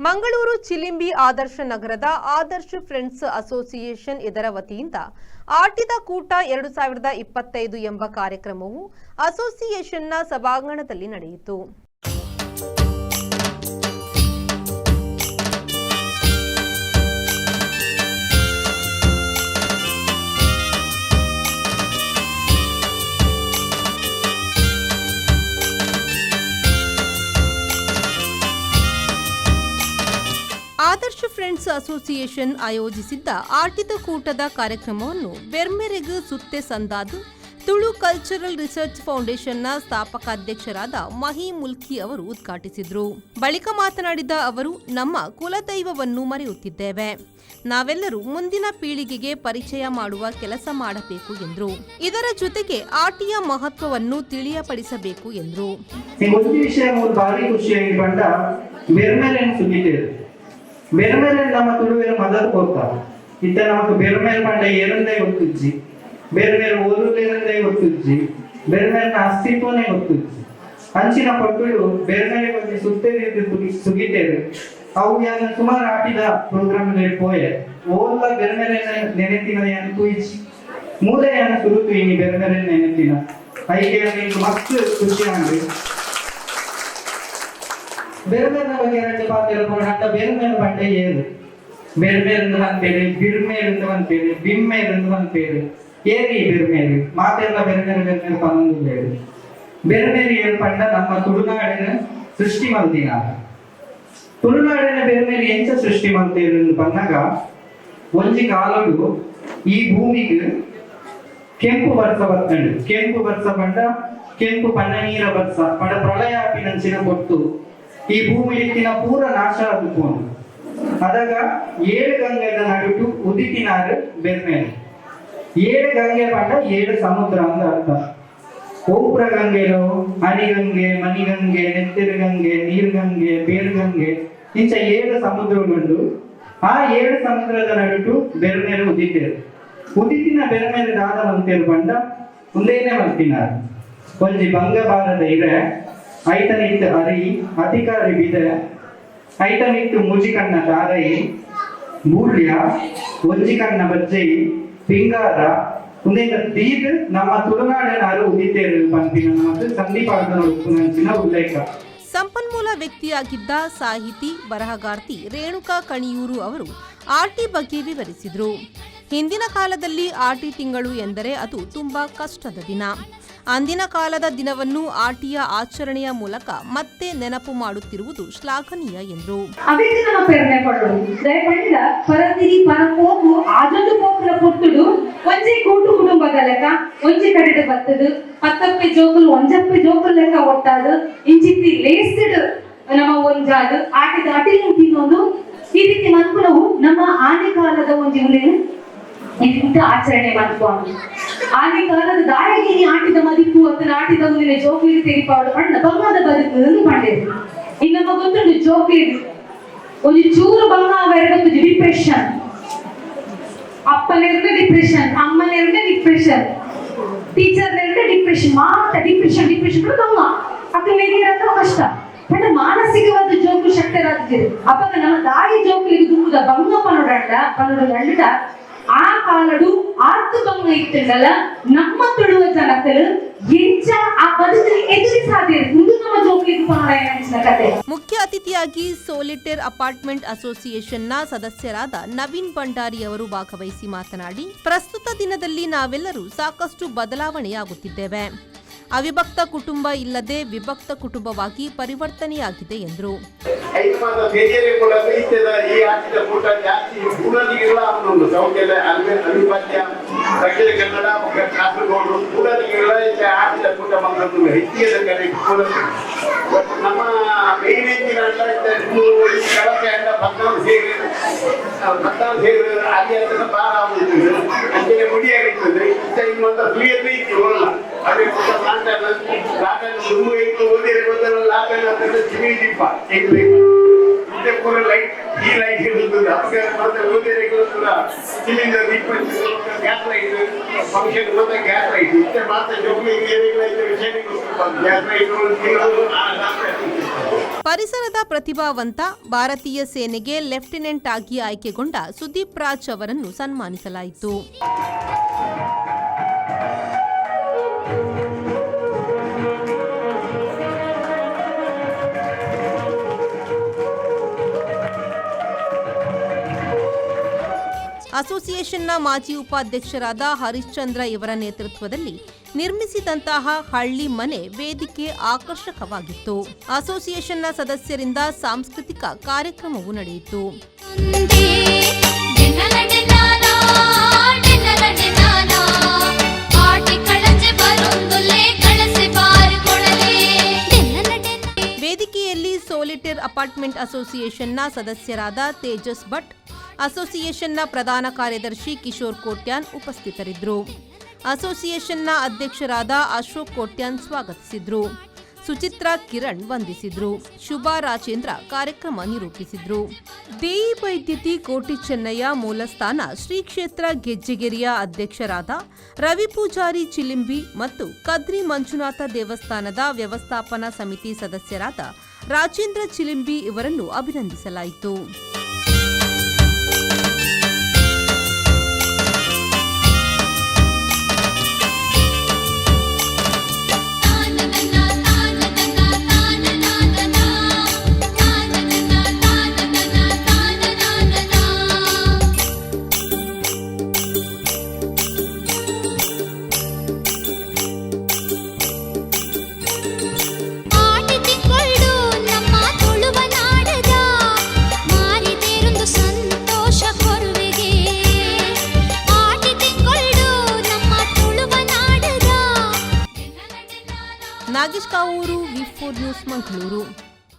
ಮಂಗಳೂರು ಚಿಲಿಂಬಿ ಆದರ್ಶ ನಗರದ ಆದರ್ಶ ಫ್ರೆಂಡ್ಸ್ ಅಸೋಸಿಯೇಷನ್ ಇದರ ವತಿಯಿಂದ ಆಟಿದ ಕೂಟ 2025 ಎಂಬ ಕಾರ್ಯಕ್ರಮವು ಅಸೋಸಿಯೇಷನ್ನ ಸಭಾಂಗಣದಲ್ಲಿ ನಡೆಯಿತು. ಆದರ್ಶ ಫ್ರೆಂಡ್ಸ್ ಅಸೋಸಿಯೇಷನ್ ಆಯೋಜಿಸಿದ್ದ ಆಟಿದ ಕೂಟದ ಕಾರ್ಯಕ್ರಮವನ್ನು ಬೆರ್ಮೆರೆಗ್ ಸುತ್ತೆ ಸಂದಾದು ತುಳು ಕಲ್ಚರಲ್ ರಿಸರ್ಚ್ ಫೌಂಡೇಶನ್ನ ಸ್ಥಾಪಕಾಧ್ಯಕ್ಷರಾದ ಮಹಿ ಮುಲ್ಕಿ ಅವರು ಉದ್ಘಾಟಿಸಿದರು. ಬಳಿಕ ಮಾತನಾಡಿದ ಅವರು, ನಮ್ಮ ಕುಲದೈವವನ್ನು ಮರೆಯುತ್ತಿದ್ದೇವೆ. ನಾವೆಲ್ಲರೂ ಮುಂದಿನ ಪೀಳಿಗೆಗೆ ಪರಿಚಯ ಮಾಡುವ ಕೆಲಸ ಮಾಡಬೇಕು ಎಂದರು. ಇದರ ಜೊತೆಗೆ ಆಟಿಯ ಮಹತ್ವವನ್ನು ತಿಳಿಯಪಡಿಸಬೇಕು ಎಂದರು. ನಿಂಗೆ ಒಂದು ವಿಷಯ ಮೂರು ಭಾರಿ ಖುಷಿಯಾಗಿ ಪಂಡ ಬೆರ್ಮೆಲೆನ್ ಸುಗಿತೇವೆ. ಬೆರ್ಮೆಲೆ ನಮ್ಮ ತುಳುವೆರ ಮದರ್ ಕೊರ್ತ ಇತ್ತ. ನಮಕ್ ಬೆರ್ಮೆಲ್ ಪಂಡ ಏರಂದೇ ಗೊತ್ತುಜ್ಜಿ, ಬೇರೆ ಓದುಲೇರಂದೇ ಗೊತ್ತುಜ್ಜಿ, ಬೆರ್ಮೆಲ್ನ ಅಸ್ತಿತ್ವನೇ ಗೊತ್ತುಜ್ಜಿ. ಅಂಚಿನ ಪಟ್ಟುಳು ಬೇರೆ ಒಂಜಿ ಸುತ್ತೆ ಸುಗಿತೇರು. ಅವು ಯಾನ ಸುಮಾರು ಆಟಿದ ಪ್ರೋಗ್ರಾಮ್ ಪೋಯೆ, ಓಲ್ಲ ಬೆರ್ಮೆಲೆ ನೆನೆತಿನ ಯಾನ್ ತೂಯಿಜಿ. ಮೂಲೆ ಯಾನ ಸುರುತು ಇನಿ ಬೆರ್ಮೆಲೆ ನೆನೆತಿನ. ಐಕೆ ನಿಂಗೆ ಮಸ್ತ್ ಖುಷಿ ಆಂಡ್. ಬೆರ್ಮೆರ್ನ ಬಗ್ಗೆ ಎರಡು ಪಾತೆರ ಪಂಡ, ಬೆರ್ಮೆರ್ ಪಂಡ ಏರು? ಬೆರ್ಮೇರ್ ಅಂತ ಪನ್ಪೇರು, ಬಿರ್ಮೇರ್ ಅಂತ ಪನ್ಪೇರು, ಬಿಮ್ಮೇರ್ ಅಂತ ಪನ್ಪೇರು. ಏರಿ ಬೆರ್ಮೇರು? ಮಾತೆಲ್ಲ ಬೆರ್ಮೇರ್ ಬೆರ್ಮೇರ್ ಪನೊಂದುಲ್ಲೇರು. ಬೆರ್ಮೇರ್ ಏರು ಪಂಡ ನಮ್ಮ ತುಳುನಾಡಿನ ಸೃಷ್ಟಿ ಮಲ್ದಿನ. ತುಳುನಾಡಿನ ಬೆರ್ಮೇರ್ ಎಂಚ ಸೃಷ್ಟಿ ಮಲ್ತೇರು ಪನ್ನಾಗ, ಒಂಜಿ ಕಾಲಡು ಈ ಭೂಮಿಗೆ ಕೆಂಪು ಬರ್ಸ ಬತ್ತಂಡು. ಕೆಂಪು ಬರ್ಸ ಪಂಡ ಕೆಂಪು ಪನ್ನ ನೀರ ಬರ್ಸ ಪಂಡ ಪ್ರಳಯ ಆಪಿನಂಚಿನ ಕೊಟ್ಟು ಈ ಭೂಮಿ ಇತ್ತಿನ ಪೂರ ನಾಶ ಆದುಪೋಂಡು. ಅದಾಗ ಏಳು ಗಂಗೆದ ನಡುಟು ಉದಿತಿನಾರು ಬೆರ್ಮೇಲೆ. ಏಳು ಗಂಗೆ ಪಂಡ ಏಳು ಸಮುದ್ರ ಅಂತ ಅರ್ಥ. ಓಪುರ ಗಂಗೆಲು ಹರಿಗಂಗೆ, ಮಣಿಗಂಗೆ, ನೆತ್ತಿರು ಗಂಗೆ, ನೀರ್ಗಂಗೆ, ಬೇರ್ಗಂಗೆ, ಇಂಚ ಏಳು ಸಮುದ್ರಗಳುಂಡು. ಆ ಏಳು ಸಮುದ್ರದ ನಡುಟು ಬೆರ್ಮೇಲೆ ಉದಿತೇರು. ಉದಿತಿನ ಬೆರ್ಮೇಲೆ ದಾದ ಮಂತೇರು ಪಂಡ ಉಂದೇನೆ ಮಲ್ತಿನಾರು. ಒಂಜಿ ಬಂಗ ಬಾರದ ಇರೆ, ಐತನಿತ್ತು ಅರಿ, ಅಧಿಕಾರಿ ಬಿದೆ, ಐತನಿತ್ತು ಮೂಜಿ ಕಣ್ಣ ತಾರೈ, ಬೂಳ್ಯ, ಒಂಜಿ ಕಣ್ಣ ಬಜ್ಜೈ, ಪಿಂಗಾರ, ಉಂದೆನ ದೀದ್ ನಮ್ಮ ತುಳುನಾಡಿನಾರು ಉದಿತೇರು ಪನ್ಪಿನ ನಮಕ್ ಸಂಧಿಪಾಠದ ಉಪ್ಪುನಂಚಿನ ಉಲ್ಲೇಖ. ಸಂಪನ್ಮೂಲ ವ್ಯಕ್ತಿಯಾಗಿದ್ದ ಸಾಹಿತಿ, ಬರಹಗಾರ್ತಿ ರೇಣುಕಾ ಕಣಿಯೂರು ಅವರು ಆಟಿ ಬಗ್ಗೆ ವಿವರಿಸಿದರು. ಹಿಂದಿನ ಕಾಲದಲ್ಲಿ ಆಟಿ ತಿಂಗಳು ಎಂದರೆ ಅದು ತುಂಬಾ ಕಷ್ಟದ ದಿನ. ಅಂದಿನ ಕಾಲದ ದಿನವನ್ನು ಆಟಿಯ ಆಚರಣೆಯ ಮೂಲಕ ಮತ್ತೆ ನೆನಪು ಮಾಡುತ್ತಿರುವುದು ಶ್ಲಾಘನೀಯ ಎಂದರು. ಅವೆಕ್ ನಮ್ಮ ಪೆರ್ಮೆ ಪಡೋಡು. ದಯಪಂಡ ಪರತಿರಿ ಪರಪೋಕು ಆಜೊಂದು ಪೋಪುನ ಪೊರ್ತುಡು ಒಂಜಿ ಕೂಟು ಕುಟುಂಬದ ಲೆಕ್ಕ ಒಂಜಿ ಕಡೆಡ್ ಬತ್ತದು, ಪತ್ತಪ್ಪೆ ಜೋಕುಲು ಒಂಜಪ್ಪೆ ಜೋಕುಲು ಲೆಕ್ಕ ಒಟ್ಟಾದು, ಇಂಚಿತ್ತಿ ಲೇಸ್ಡ್ ನಮ್ಮ ಒಂಜಾದ್ ಆಟಿದ ಅಟಿಲ್ ತಿನ್ನೊಂದು ಈ ರೀತಿ ಮನ್ಪುನವು ನಮ್ಮ ಆನೆ ಕಾಲದ ಒಂಜಿ ಉಂದೇನು ಇಂತ ಆಚರಣೆ ಮನ್ಪುವ. ಆನೆ ಕಾಲದ ದಾರಿಗೆ ಆಟಿದ ಮದಿಪು ಅತ್ತ ಆಟಿದ ಒಂದಿನ ಜೋಕ್ಲಿಗೆ ತೆರಿಪಾಡು ಪಂಡ ಬಂಗಾದ ಬದುಕು ಪಂಡೇರು. ಇನ್ನೊಬ್ಬ ಗೊತ್ತುಂಟು, ಜೋಕ್ಲಿಗೆ ಒಂಜಿ ಚೂರು ಬಂಗ ಗೊತ್ತು, ಡಿಪ್ರೆಷನ್. ಅಪ್ಪನಿರ್ದ ಡಿಪ್ರೆಷನ್, ಅಮ್ಮನಿರ್ದ ಡಿಪ್ರೆಷನ್, ಟೀಚರ್ನಿರ್ದ ಡಿಪ್ರೆಷನ್, ಮಾತ ಡಿಪ್ರೆಷನ್ ಡಿಪ್ರೆಷನ್ ಬಂಗ. ಅಕ್ಕ ಮೇಲಿರತ್ತ ಕಷ್ಟ. ಬಟ್ ಮಾನಸಿಕವಾದ ಜೋಕು ಶಕ್ತರಾದಿದೆ. ಅಪ್ಪಗ ನಮ್ಮ ತಾಯಿ ಜೋಕುಲಿಗೆ ದುಂಬುದ ಬಂಗ ಪನೋಡಂಡ ಪನೋಡ. ಆ ಕಾಲಡು ಆತು ಬಂಗ ಇತ್ತಂಡಲ ನಮ್ಮ ತುಳುವ ಜನಕಲು ಎಂಚ ಆ ಬದುಕನ್ನು ಎದುರಿಸಾದಿರು, ಇಂದು ನಮ್ಮ ಜೋಕುಲಿಗೆ ಪನೋಡ ಕತೆ. ಮುಖ್ಯ ಅತಿಥಿಯಾಗಿ ಸೋಲಿಟೇರ್ ಅಪಾರ್ಟ್ಮೆಂಟ್ ಅಸೋಸಿಯೇಷನ್ನ ಸದಸ್ಯರಾದ ನವೀನ್ ಭಂಡಾರಿ ಅವರು ಭಾಗವಹಿಸಿ ಮಾತನಾಡಿ, ಪ್ರಸ್ತುತ ದಿನದಲ್ಲಿ ನಾವೆಲ್ಲರೂ ಸಾಕಷ್ಟು ಬದಲಾವಣೆಯಾಗುತ್ತಿದ್ದೇವೆ. ಅವಿಭಕ್ತ ಕುಟುಂಬ ಇಲ್ಲದೆ ವಿಭಕ್ತ ಕುಟುಂಬವಾಗಿ ಪರಿವರ್ತನೆಯಾಗಿದೆ ಎಂದರು. ಐದು ಮಾತ ಬೇರೆ ಕೂಡ ಇತ್ತೆದ ಈ ಆಟಿದ ಕೂಟ ಜಾಸ್ತಿ ಮೂರನಿಗೆಲ್ಲ ಅವನೊಂದು ಸೌಖ್ಯದ ಅಲ್ವೇ ಅವಿಭಾಜ್ಯ ದಕ್ಷಿಣ ಕನ್ನಡ ಬೊಕ್ಕ ಕಾಸರಗೋಡು ಮೂರನಿಗೆಲ್ಲ ಆಟಿದ ಕೂಟ ಬಂದದ್ದು ಹೆಚ್ಚಿಗೆ ಕಡೆ. ಬಟ್ ನಮ್ಮ ಮೇನ್ ಇಂಜಿನ ಈ ಕಳಪೆ ಅಂಡ 14 ಸೇರಿ, 14 ಸೇರಿ ಅಲ್ಲಿ ಅಂತ ಬಾರ ಆಗುತ್ತದೆ. ಅಂಚನೆ ಮುಡಿಯಾಗಿರ್ತದೆ. ಇತ್ತ ಇನ್ನೊಂದು ತುಳಿಯದೇ ಇತ್ತು ಒಲ್ಲ ಅದೇ ಲಾಂಟನ್ ಲಾಂಟನ್ ತುಂಬು ಇತ್ತು. ಓದಿರೆ ಗೊತ್ತಲ್ಲ, ಲಾಂಟನ್ ಅಂತಂದ್ರೆ ಚಿಮಿನಿ ದೀಪ. ಇತ್ತೆ ಪೂರ ಲೈಟ್, ಈ ಲೈಟ್ ಇರ್ತದೆ. ಅವಾಗ ಮತ್ತೆ ಓದಿರೆ ಗೊತ್ತಲ್ಲ, ಚಿಮಿನಿದ ದೀಪ, ಗ್ಯಾಸ್ ಲೈಟ್. ಫಂಕ್ಷನ್ ಮತ್ತೆ ಗ್ಯಾಸ್ ಲೈಟ್. ಇತ್ತೆ ಮಾತ್ರ ಜೋಗ್ಲಿ ವಿಷಯ ಗ್ಯಾಸ್ ಲೈಟ್. ಪರಿಸರದ ಪ್ರತಿಭಾವಂತ, ಭಾರತೀಯ ಸೇನೆಗೆ ಲೆಫ್ಟಿನೆಂಟ್ ಆಗಿ ಆಯ್ಕೆಗೊಂಡ ಸುದೀಪ್ ರಾಜ್ ಅವರನ್ನು ಸನ್ಮಾನಿಸಲಾಯಿತು. ಅಸೋಸಿಯೇಷನ್ನ ಮಾಜಿ ಉಪಾಧ್ಯಕ್ಷರಾದ ಹರಿಶ್ಚಂದ್ರ ಇವರ ನೇತೃತ್ವದಲ್ಲಿ ನಿರ್ಮಿಸಿದಂತಹ ಹಳ್ಳಿ ಮನೆ ವೇದಿಕೆ ಆಕರ್ಷಕವಾಗಿತ್ತು. ಅಸೋಸಿಯೇಷನ್ನ ಸದಸ್ಯರಿಂದ ಸಾಂಸ್ಕೃತಿಕ ಕಾರ್ಯಕ್ರಮವೂ ನಡೆಯಿತು. ವೇದಿಕೆಯಲ್ಲಿ ಸೋಲಿಟೇರ್ ಅಪಾರ್ಟ್ಮೆಂಟ್ ಅಸೋಸಿಯೇಷನ್ನ ಸದಸ್ಯರಾದ ತೇಜಸ್ ಭಟ್, ಅಸೋಸಿಯೇಷನ್ನ ಪ್ರಧಾನ ಕಾರ್ಯದರ್ಶಿ ಕಿಶೋರ್ ಕೋಟ್ಯಾನ್ ಉಪಸ್ಥಿತರಿದ್ದರು. ಅಸೋಸಿಯೇಷನ್ನ ಅಧ್ಯಕ್ಷರಾದ ಅಶೋಕ್ ಕೋಟ್ಯಾನ್ ಸ್ವಾಗತಿಸಿದ್ರು. ಸುಚಿತ್ರಾ ಕಿರಣ್ ವಂದಿಸಿದ್ರು. ಶುಭಾ ರಾಜೇಂದ್ರ ಕಾರ್ಯಕ್ರಮ ನಿರೂಪಿಸಿದ್ರು. ದೇಯಿ ವೈದ್ಯತಿ ಕೋಟಿ ಚೆನ್ನಯ್ಯ ಮೂಲಸ್ಥಾನ ಶ್ರೀ ಕ್ಷೇತ್ರ ಗೆಜ್ಜೆಗೆರೆಯ ಅಧ್ಯಕ್ಷರಾದ ರವಿ ಪೂಜಾರಿ ಚಿಲಿಂಬಿ ಮತ್ತು ಕದ್ರಿ ಮಂಜುನಾಥ ದೇವಸ್ಥಾನದ ವ್ಯವಸ್ಥಾಪನಾ ಸಮಿತಿ ಸದಸ್ಯರಾದ ರಾಜೇಂದ್ರ ಚಿಲಿಂಬಿ ಇವರನ್ನು ಅಭಿನಂದಿಸಲಾಯಿತು. ಆಟಿ ತಿಂಗಳು ನಮ್ಮ ತುಳುವ ನಾಡದ ಮಾರಿದೇರೊಂದು ಸಂತೋಷ ಕೊರುವೆಗೆ. ಆಟಿ ತಿಂಗಳು ನಮ್ಮ ತುಳುವ ನಾಡದ. ನಾಗೇಶ್ ಕಾವೂರು, ವಿ4 ನ್ಯೂಸ್, ಮಂಗಳೂರು.